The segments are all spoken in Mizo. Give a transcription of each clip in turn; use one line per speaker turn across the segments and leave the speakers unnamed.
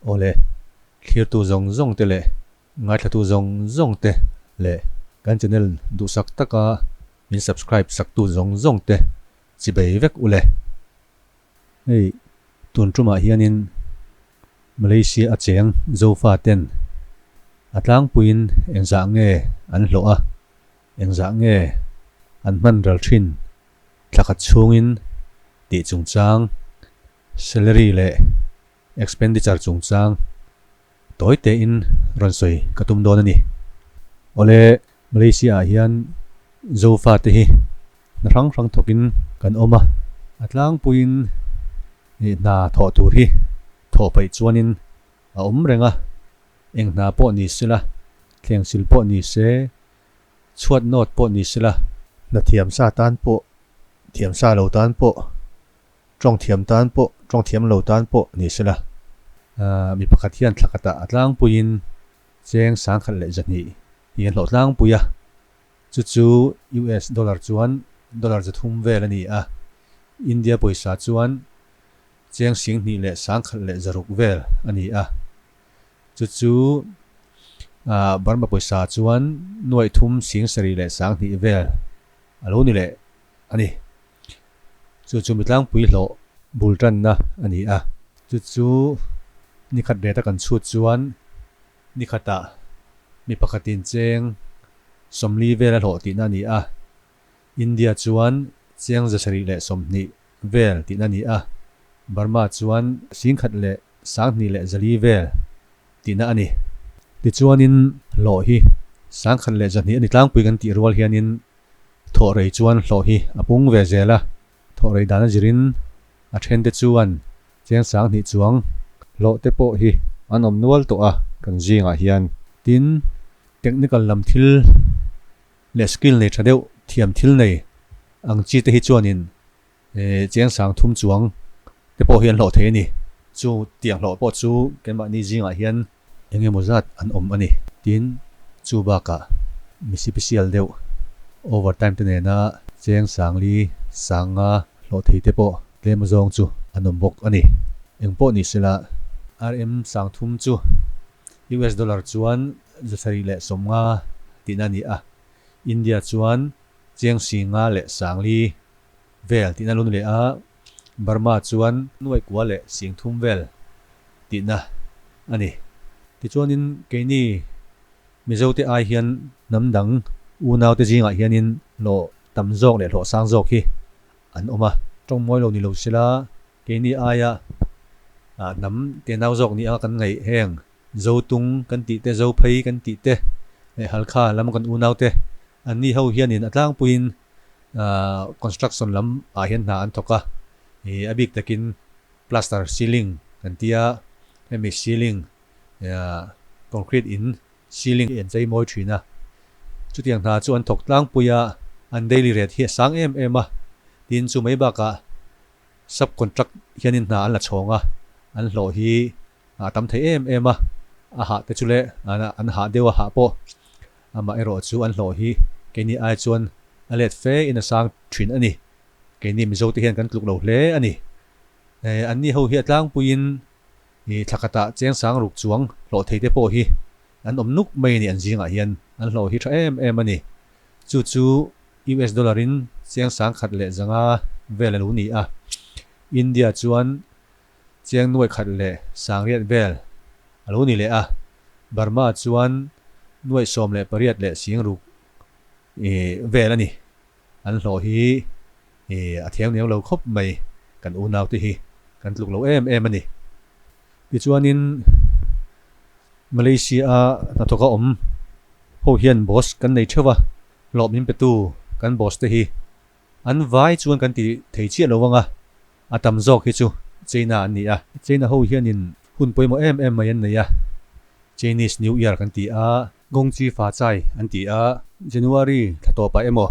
Awle, thlirtu zawng zawng te leh ngaithlatu zawng zawng te leh kan channel duhsak taka min subscribe saktu zawng zawng te chibei vek ule. Hei tun tumah hianin Malaysia a cheng Zofa ten a tlangpuiin engzah nge an hlawh a, engzah nge an hman ral thin thlakhat chhungin tih chungchang salary leh expenditure chungchang tawi tein rawn sawi ka tum dawn a ni. Awle Malaysia ah hian Zofa te hi hna hrang hrang thawkin kan awm a, a tlangpuiin hna thawh tur hi thawh paih chuanin a awm reng a, eng hna pawh ni sela, thleng sil pawh ni se, chhuat nawt pawh ni sela, hna thiam sa tan pawh, thiam sa lo tan pawh, tawng thiam tan pawh, tawng thiam lo tan pawh ni sela, mi pakhat hian thla khatah a tlangpuiin cheng 1100 hi a hlawh tlangpui a, chu chu US dollar chuan dollar 300 vel a ni a, India pawisa chuan cheng 21,600 vel a ni a, chu chu Burma pawisa chuan 37,200 vel a lo ni leh a ni. Chu chu mitlangpui hlawh bul tanna a ni a. Chu chu ni khat reta kan chhut chuan ni khatah mi pakhatin cheng 40 vel a hlawh tihna a ni a. India chuan cheng 720 vel tihna a ni a. Burma chuan 11,200 vel tihna a ni. Tichuanin hlawh hi 1100 a ni tlangpui kan tih rual hianin Thawh rei chuan hlawh hi a pung ve zel a, thawh rei dan a zirin a thente chuan cheng 2000 chuang hlawh te pawh hi an awm nual tawh a kan zingah hian. Tin, technical lam thil leh skill nei tha deuh thiam thil nei ang chi te hi chuanin Cheng 3000 chuang te pawh hi an hlawh thei a ni. Chu tiang hlawh pawh chu keimahni zingah hian eng emaw zat an awm a ni. Tin, chu bakah mi sipisial deuh overtime te nena cheng 4000, 5000 hlawh thei te pawh tlem azawng chu an awm bawk a ni. Eng pawh ni sela RM 3000 chu US dollar chuan 750 tihna a ni a, India chuan cheng 51,000 vel tihna lun leh a, Burma chuan 9,300 vel tihna a ni. Tichuanin keini Mizote ai hian hnam dang unaute zingah hianin hlawh tam zawk leh hlawh sang zawk hi an awm a. Tawng mawi lo ni lo sela keini aia hnam tenau zawk nia kan ngaih heng Zotung kan tih te, Zophei kan tih te leh Halkha lam kan unaute Anni ho hianin a tlangpuiin construction lam ah hian hna an thawk a, ih a bik takin plaster ceiling kan tia, hemi ceiling concrete in ceiling hi an chei mawi thin a, chutiang hna chu an thawk tlangpui a, an daily rate hi a sang em em a, tin chu mai bakah sub contract hianin hna an la chhawng a, an hlawh hi a tam thei em em a, a hah te chu le an hah deuh a hah pawh amah erawh chu an hlawh hi keini ai chuan a let fe in a sang thin a ni. Keini Mizo te hian kan tluk lo hle a ni. Anni ho hi a tlangpuiin thla khatah cheng 6000 chuang hlawh thei te pawh hi an awm nuk mai a ni an zingah hian an hlawh hi tha em em a ni. Chu chu US dollar in cheng 1100 vel a lo ni a, India chuan Cheng 1800 vel a lo ni leh a, Burma chuan 18,600 vel a ni. An hlawh hi a thiang niang lo khawp mai, kan unaute hi kan tluk lo em em a ni. Tichuanin Malaysia-a hnathawka awm ho hian boss kan nei theuh a, hlawh min petu kan boss te hi an vai chuan kan ti thei chiah lo ang a, A tam zawk hi chu China an ni a. China ho hianin hun pawimawh em em mai an nei a, Chinese New Year kan ti a, Gong Chi Fa Chai an ti a, January thla tawpah emaw,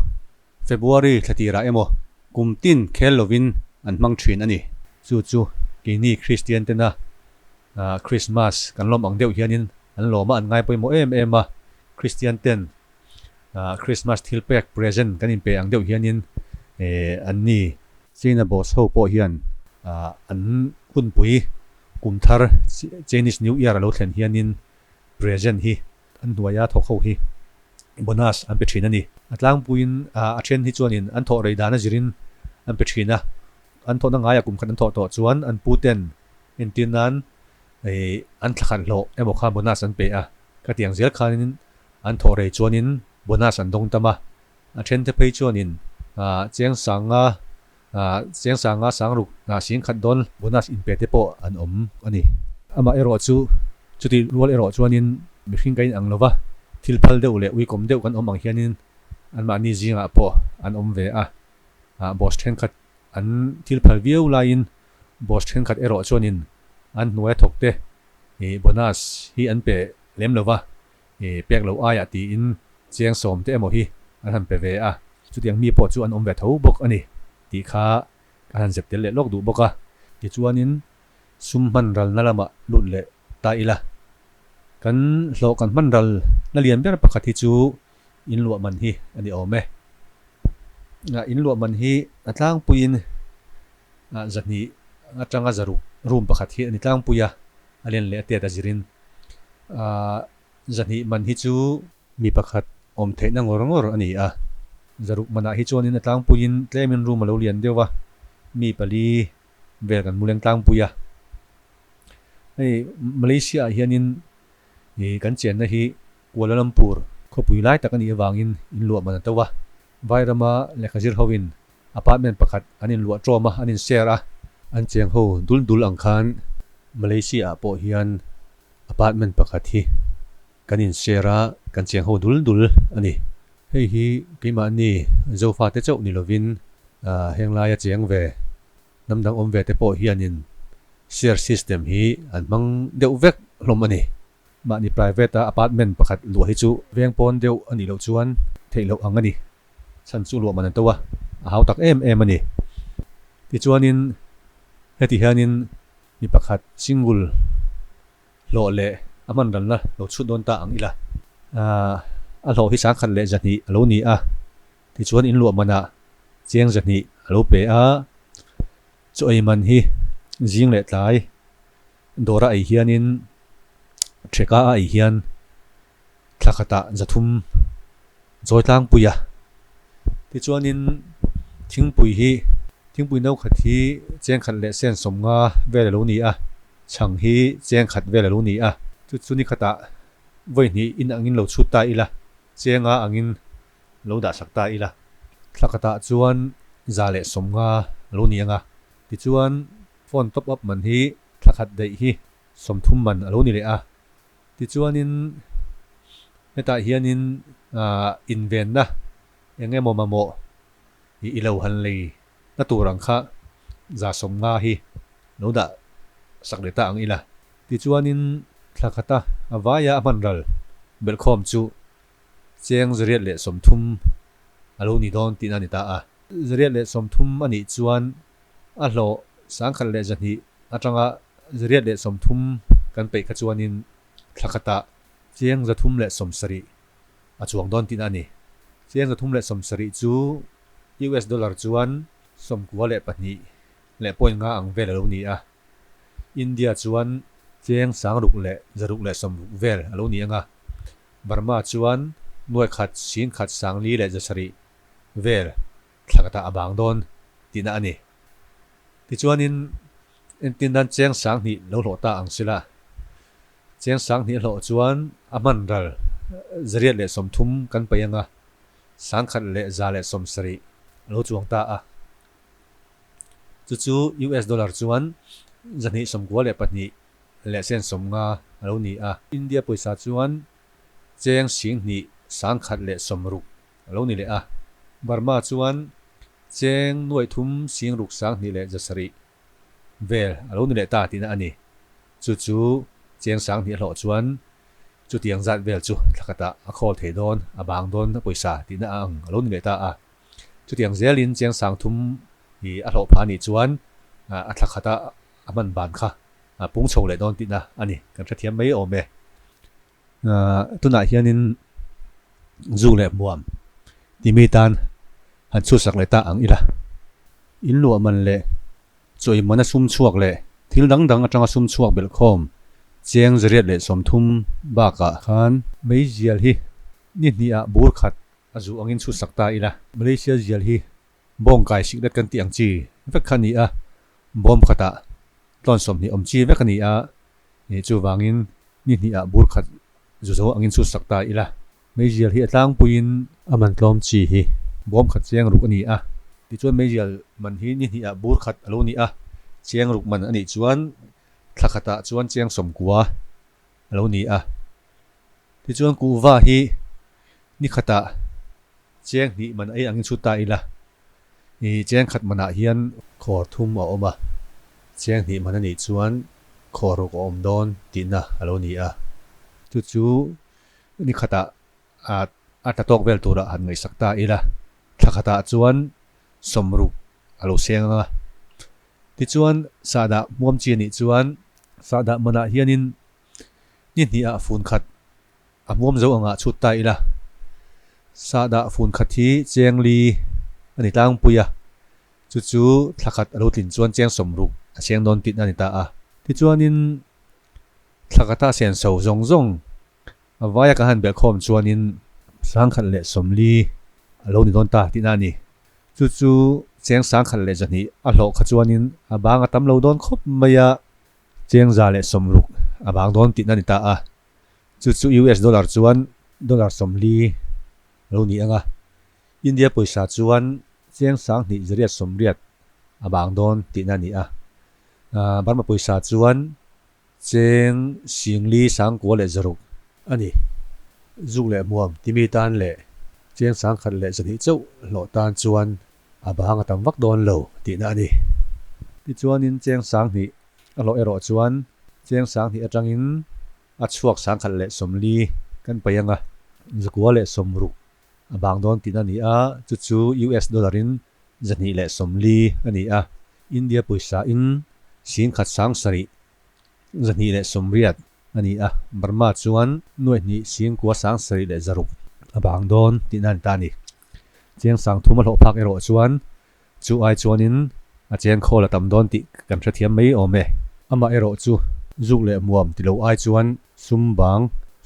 February thla tirah emaw kum tin khel lovin an hmang thin a ni. Chu chu keini Kristian tena Christmas kan lawm ang deuh hianin an lawm a, an ngai pawimawh em em a, Kristian ten Christmas thil pek present kan inpe ang deuh hianin an ni. China boss ho pawh hian an hunpui Kum thar Chinese New Year a lo thlen hianin present hi an hnuaia thawk ho hi bonus an pe thin a ni. A tlangpuiin a then hi chuanin an thawh rei dan a zirin an pe thin a, an thawhna ngaia kum khat an thawh tawh chuan an puten entir nan an thlakhat hlawh emaw kha bonus an pe a, khatiang zel khanin an thawh rei chuanin bonus an dawng tam a, a then te phei chuanin cheng sanga Cheng sanga sangruk singkhat dawn bonus inpe te pawh an awm a ni. Amah erawh chu chutih rual erawh chuanin mihring ka inang lova, thil phal deuh leh uikawm deuh kan awm ang hianin anmahni zingah pawh an awm ve a. Boss thenkhat an thil phal viau laiin boss thenkhat erawh chuanin an hnuaia thawkte bonus hi an pe lem lova, pek loh aiah tiin cheng sawm te emaw hi an han pe ve a, chutiang mi pawh chu an awm ve tho bawk a ni tih kha ka han zep tel leh lawk duh bawk a. Tichuanin sum hman ralna lamah lut leh ta ila, kan hlawh kan hman ralna lian ber pakhat hi chu in luah man hi a ni awm e. In luah man hi a tlangpuiin zahnih atanga zaruk room pakhat hi a ni tlangpui a, a len leh a tet a zirin. Zahnih man hi chu mi pakhat awm theihna ngawr ngawr a ni a, zaruk manah hi chuanin a tlangpuiin tlemin room a lo lian deuh a, mi pali vel kan mu leng tlangpui a. Hei Malaysia ah hianin ih kan chenna hi Kuala Lumpur khawpui lai tak a nih avangin in luah man a to a, Vairama lehkha zir hoin Apartment pakhat an inluah ṭawm a, an in share a. An cheng ho dul dul ang khan Malaysia ah pawh hian apartment pakhat hi kan in share a, kan cheng ho dul dul a ni. Hei hi keimahni Zofate chauh ni lovin heng laia cheng ve, hnam dang awm ve te pawh hianin share system hi an hmang deuh vek hlawm a ni. Mahni private a apartment pakhat luah hi chu veng pawn deuh a nih loh chuan theih loh ang a ni. Chhan chu luah man an to a, a hau tak em em a ni. Tichuanin heti hianin mi pakhat single hlawh leh a hman ranna lo chhut dawn ta ang ila. A hlawh hi sangkhat leh zahnih a lo ni a, tichuan in luah manah cheng zahnih a lo pe a, chaw ei man hi zing leh tlai Dawra ei hianin Theka a ei hian thla khatah zathum chawi tlangpui a. Tichuanin thingpui hi thingpui no khat hi cheng khat leh sen sawmnga vel a lo ni a, chhang hi cheng khat vel a lo ni a. Chu chu ni khatah vawi hnih in angin lo chhut ta ila, chenga angin lo dah sak ta ila. Thla khatah chuan za leh sawmnga a lo ni ang a. Tichuan Phone top up man hi thla khat daih hi 30 man a lo ni leh a. Tichuanin hetah hianin invenna eng emaw mamawh i i lo han lei na tur ang kha 150 hi lo dah sak leh ta ang ila. Tichuanin thla khata a vaia a hman ral belhkhawm chu cheng 130 a lo ni dawn tihna a ni ta a. 130 a nih chuan A hlawh 1100 atanga 830 kan peih kha chuanin thla khatah cheng 370 a chuang dawn tihna a ni. Cheng 370 chu US dollar chuan 92 leh point nga ang vel a lo ni a. India chuan cheng 660 vel a lo ni ang a. Burma chuan nuaikhat singkhat sangli leh 700 vel Thla khatah a bang dawn tihna a ni. Tichuanin entin nan cheng 2000 lo hlawh ta ang sila. Cheng 2000 a hlawh chuan a hman ral 830 kan paih anga 1170 a lo chuang ta a. Chu chu US dollar chuan 292 leh sen 50 a lo ni a. India pawisa chuan cheng 2000 160 A lo ni leh a, Burma chuan cheng nuaih thum sing ruk 2000 leh 700 vel a lo ni leh ta tihna a ni. Chu chu cheng 2000 a hlawh chuan chutiang zat vel chu thla khatah a khawl thei dawn, a bang dawn a pawisa tihna a ang a lo ni leh ta a. Chutiang zelin cheng 3000 hi a hlawh phah anih chuan a thla khata a hman ban kha a pung chho leh dawn tihna a ni. Kan hrethiam mai awm e. Tunah hianin zu leh hmuam timi tan han chhutsak leh ta ang ila. In luah man leh chawi mana sum chhuak leh Thil dang dang atanga sum chhuak belhkhawm cheng 130 bakah khan meizial hi ni hnihah bur khat a zu angin chhutsak ta ila. Malaysia zial hi bawng kai siklet kan tih ang chi vek kha a ni a, bawm khatah tlawn 20 awm chi vek a ni a, chuvangin ni hnihah bur khat zu zo angin chhutsak ta ila. Meizial hi a tlangpuiin a man tlawm chi hi bawm khat cheng ruk a ni a. Tichuan meizial man hi ni hnihah bur khat a lo ni a, cheng ruk man a nih chuan thla khatah chuan cheng 90 a lo ni a. Tichuan kuhva hi ni khatah cheng hnih man ei angin chhut ta ila, i cheng khat manah hian khawr thum a awm a, cheng hnih man a nih chuan khawr ruk a awm dawn tihna a lo ni a. Chu chu Ni khatah a tla tawk vel turah han ngaihsak ta ila, thla khatah chuan 60 a lo seng ang a. Tichuan, sahdah hmuam chi a nih chuan sahdah manah hianin ni hnihah fun khat a hmuam zo angah chhut ta ila. Sahdah fun khat hi cheng li a ni tlangpui a, chu chu thla khat a lo tlin chuan cheng 60 a seng dawn tihna a ni ta a. Tichuanin thla khata senso zawng zawng A vaia kan han belhkhawm chuanin 140 a lo ni dawn ta tihna a ni. Chu chu cheng 1100 a hlawh kha chuanin a bang a tam lo dawn khawp mai a, cheng 160 a bang dawn tihna a ni ta a. Chu chu US dollar chuan dollar 40 a lo ni ang a, India pawisa chuan cheng 2880 a bang dawn tihna a ni a. Burma pawisa chuan Cheng 49 600 a ni. Zuk leh hmuam timi tan leh cheng 1100 chauh hlawh tan chuan a bang a tam vak dawn lo tihna a ni. Tichuanin cheng 2000 a hlawh erawh chuan cheng 2000 atangin a chhuak 140 kan paih ang a, 960 a bang dawn tihna a ni a, chu chu US dollar in 240 a ni a, India pawisa in 17,780 a ni a, Burma chuan 29,700 a bang dawn tihna a ni ta a ni. Cheng 3000 a hlawh phak erawh chuan chu ai chuanin a cheng khawl a tam dawn tih kan hrethiam mai awm e. Amah erawh chu zuk leh muam ti lo ai chuan sum bang,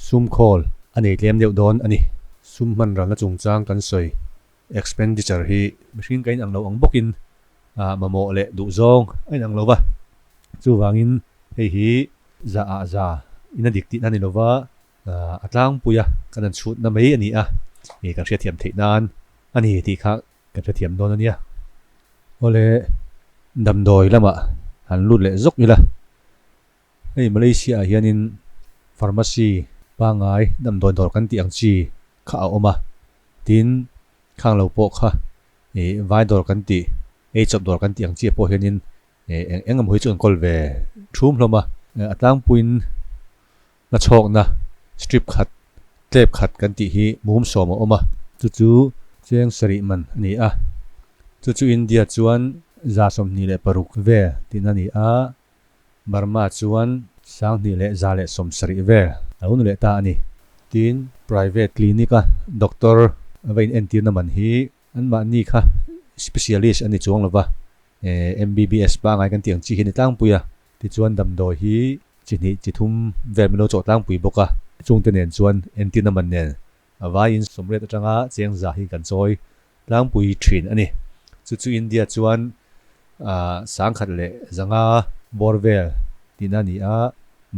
sum khawl a nei tlem deuh dawn a ni. Sum hman ralna chungchang kan sawi expenditure hi mihring ka inang lo ang bawkin mamawh leh duhzawng a inang lo va, chuvangin hei hi za ah za in a dik tihna a ni lo va, a tlangpui a kan han chhutna mai a ni a, kan hriatthiam theih nan a ni tih kha kan hrethiam dawn a nia. Awle damdawi lamah han lut leh zawk ila, hei Malaysia ah hianin pharmacy pangngai damdawi dawr kan tih ang chi kha a awm a, tin khang lo pawh kha ih vai dawr kan tih, ei chawp dawr kan tih ang chi ah pawh hianin ih eng eng emaw hi chu an kawl ve thum hlawm a, a tlangpuiin Na chhawkna strip khat, tlep khat kan tih hi mum 10 a awm a. Chu chu cheng sarih man a ni a. Chu chu India chuan 126 vel tihna a ni a, Burma chuan 2170 vel a lo ni leh ta a ni. Tin, private clinic a doctor a va inentirna man hi anmahni kha specialist an ni chuang lo va, MBBS pangngai kan tih ang chi hi a ni tlangpui a. Tichuan damdawi hi chi hnih chi thum vel min lo chawh tlangpui bawk a, chungte nen chuan entirna man nen a vaiin 80 atanga cheng za hi kan chawi tlangpui thin a ni. Chu chu India chuan 1100 bawr vel tihna a ni a,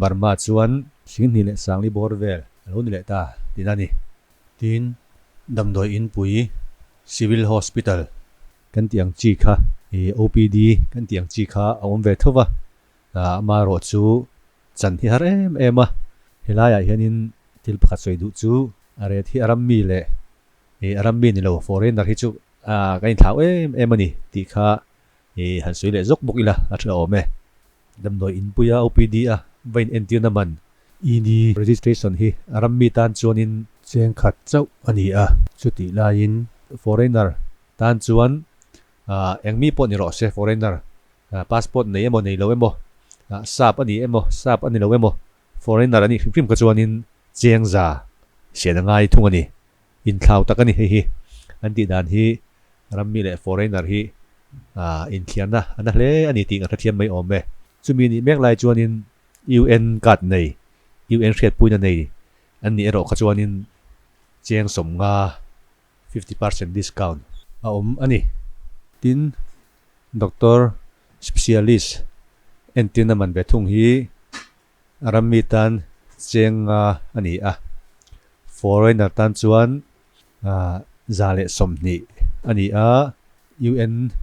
Burma chuan 2400 bawr vel a lo ni leh ta tihna a ni. Tin, damdawi inpui Civil Hospital Kan tih ang chi kha ih OPD kan tih ang chi kha a awm ve tho va, amaherawh chu chan hi har em em a, helaiah hianin thil pakhat sawi duh chu a ret hi a ram mi leh ih a ram mi ni lo foreigner hi chu kan inthlau em em a ni tih kha ih han sawi leh zawk bawk ila a tha awm e. Damdawi inpuia OPD a va in entirna man ED registration hi a ram mi tan chuanin cheng khat chauh a ni a, chutih laiin foreigner Tan chuan eng mi pawh ni rawh se, foreigner, passport nei emaw nei lo emaw, sap a ni emaw sap a ni lo emaw, foreigner a nih hrim hrim kha chuanin cheng za sian a ngai thung a ni. Inthlau tak a ni hei hi. An tih dan hi rammi leh foreigner hi inthiarna a na hle a ni tih kan hrethiam mai awm e. Chumi nih mek lai chuanin UN card nei, UN hriatpuina nei an nih erawh kha chuanin cheng 50, 50% discount, a awm a ni. Tin, Doctor Specialist entirna man ve thung hi a ram mi tan cheng nga a ni a, foreigner tan chuan 120 a ni a, UN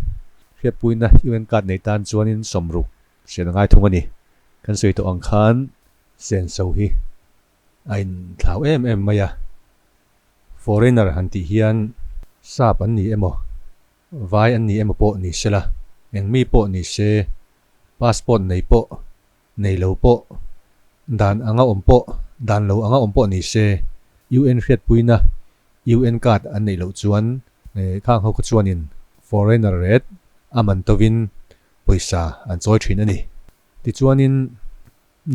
hriatpuina UN card nei tan chuanin 60 hriat a ngai thung a ni. Kan sawi tawh ang khan senso hi a inthlau em em mai a, foreigner han tih hian sap an ni emaw vai an ni emaw pawh ni sela, eng mi pawh ni se passport nei pawh nei lo pawh, dan anga awm pawh, dan lo anga awm pawh ni se, UN hriatpuina UN card an neih loh chuan khang ho kha chuanin foreigner rate a man tovin pawisa an chawi thin a ni. Tichuanin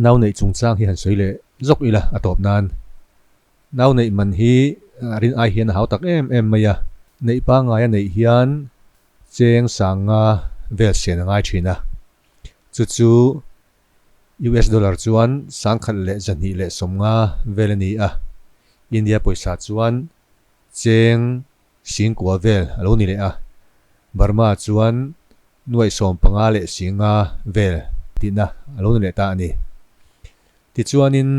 nau neih chungchang hi han sawi leh zawk ila a tawp nan. Nau neih man hi rin ai hian a hau tak em em mai a, neih pangngai a neih hian cheng 5000 vel sian a ngai thin a. Chu chu US dollar chuan 1250 vel a ni a, India pawisa chuan cheng 9000 vel a lo ni leh a, Burma chuan 850,000 vel tihna a lo ni leh ta a ni. Tichuanin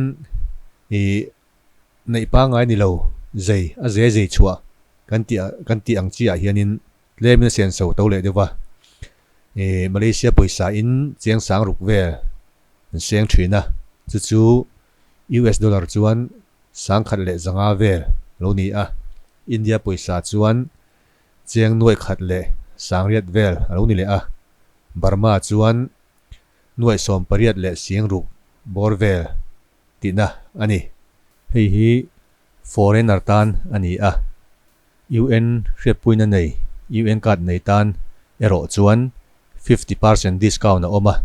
ih neih pangngai ni lo zei a ze zei chhuah kan tih kan tih ang chiah hianin Tlemin a senso to leh deuh va, ih Malaysia pawisa in cheng 6000 vel an seng thin a, chu chu US dollar chuan 1100 vel a lo ni a, India pawisa chuan cheng 1800 vel a lo ni leh a, Burma chuan 860,000 bawr vel tihna a ni. Hei hi foreigner tan a ni a. UN hriatpuina nei, UN card nei tan erawh chuan 50% discount a awm a,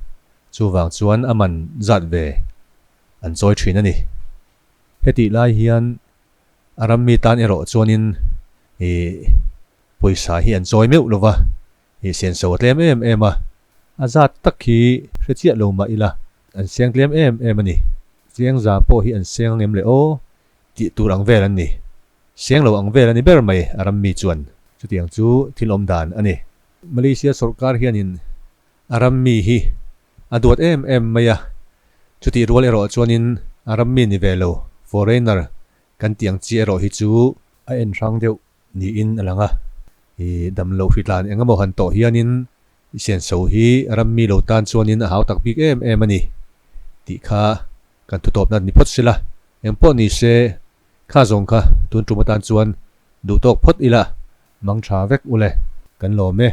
chuvang chuan a man zat ve an chawi thin a ni. Hetih lai hian a ram mi tan erawh chuanin ih pawisa hi an chawi meuh lova, ih senso a tlem em em a, a zat tak hi hre chiah lo mah ila an seng tlem em em a ni. Cheng za pawh hi an seng angem le aw tih tur ang vel an ni. Seng lo ang vel a ni ber mai a ram mi chuan. Chutiang chu thil awm dan a ni. Malaysia sawrkar hianin a ram mi hi a duat em em mai a, chutih rual erawh chuanin a ram mi ni ve lo, foreigner, kan tih ang chi erawh hi chu a en hrang deuh niin a lang a. I damlo hritlan eng emaw han tawh hianin i senso hi a ram mi lo tan chuanin a hau tak bik em em a ni tih kha kan thutawpna ni phawt sela. Engpawh ni se Kha zawng kha tun tum atan chuan duh tawk phawt ila. Mang tha vek ule. Kan lawm e.